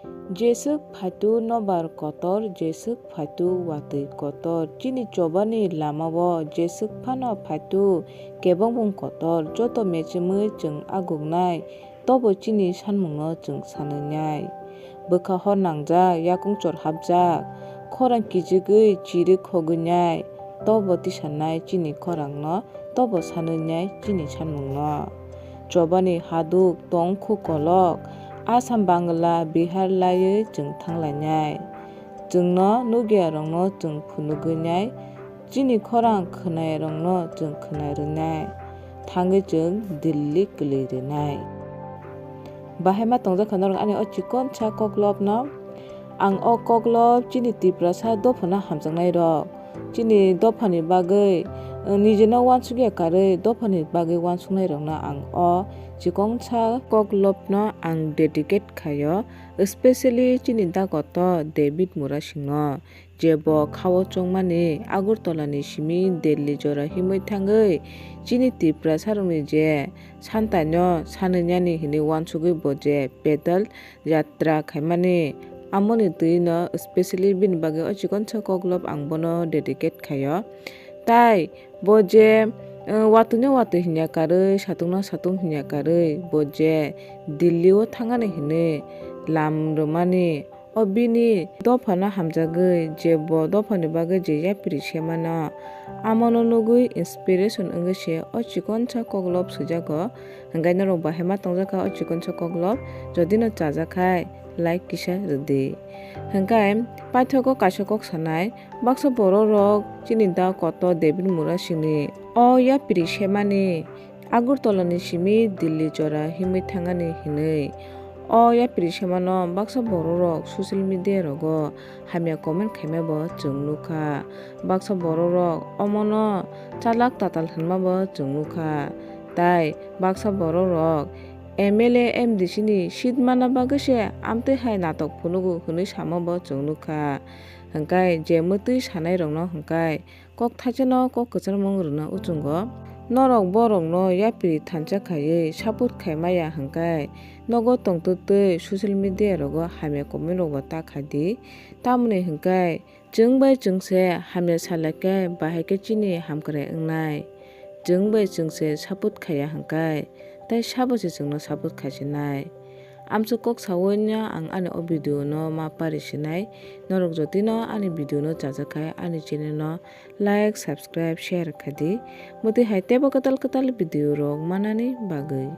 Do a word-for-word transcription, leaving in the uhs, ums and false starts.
Jeswk phaitu nobar kotor, jeswk phaitu watwi kotor, chini chobani lamao jeswk phano phaitu kebongbong kotor, joto mechimwi chwng aguknai, tobo chini sanmungno chwng sanwi nai. Bwkha hor nangjak, yakung chor hapjak, khorang kijigwi chirwi khogwi nai, tobo tisanai chini khorangno, tobo sanwi nai chini sanmungno. Chobani haduk tong khu kolok, Assam, Bangla, Bihar laiwi chwng thanglainai. Chwngno nukyarokno chwng phunugwinai, chini khorang khwnairokno chwng khwnarwnai, thangwi chwng Delhi kwlwi rwnai. Bahai ma tongjakha norok ani o chikonsa koklopno. Ang o koklop chini Tiprasa dophano hamjaknairok, chini dophani bagwi, eh, nijino uansukya karwi dophani bagwi uansuknairokno ang o chikonsa koklopno ang dedicate khaio, especially chini dagoto David Murasingno, je bo khao chongmani Agartala ni simi Delhi jora himwi thangwi chini Tiprasa rokni je santaino sanwi nani hinwi uansugwi bo je pedal yatra khaimani, amoni twi no specially bini bagwi o chikonsa koklop ang bono dedicate khaio. Tai bo je, eh, watwino watwi hinya karwi, satungno satung hinya karwi, bo je Delhi o thangani hinwi lam rwmani, o bini dophano hamjagwi, je bo dophani bagwi je yapri semano, amono nugwi inspiration wngwi se o chikonsa koklop swijago. Hwnkhe norok bahai ma tongjakha o chikonsa koklop, jodi no chajakhai like kisa rwdi. Hwnkhe paithago kaisa kok sanai, baksa borok rok chini da koto David Murasingni o yapri semani Agartala ni simi Delhi jora himwi thangani hinwi. O yapri semano baksa borok rok social media rogo hamya comment khaima bo chwng nukha. Baksa borok rok omono chalak tatal hinma bo chwng nukha. Tai baksa borok rok M L A, M D C ni seat mana bagwi se amtwi hai natok phunugo hinwi sama bo chwng nukha. Hwnkhe je mwtwi sanai rokno hwnkhe kok thaisano kok kwchangmung rwna uchungo. Norok borokno yapri thansa khaiwi support khai maya hwnkhe nogo tongtwtwi social media rogo hamya comment rokbo ta khaidi. Tamoni hwnkhe chwng bai chwng se hamya salaikhe bahai khe chini hamkrai wngnai. Chwng bai chwng se support khaiya hwnkhe tei sabo se chwngno support khaisinai. Amswk kok sawi no ang ani o video no ma pari sinai. Norok jotino ani video no chajakhai ani channel no like, subscribe, share khaidi. Mwtwi hai teibo kwtal kwtal video rok manani bagwi.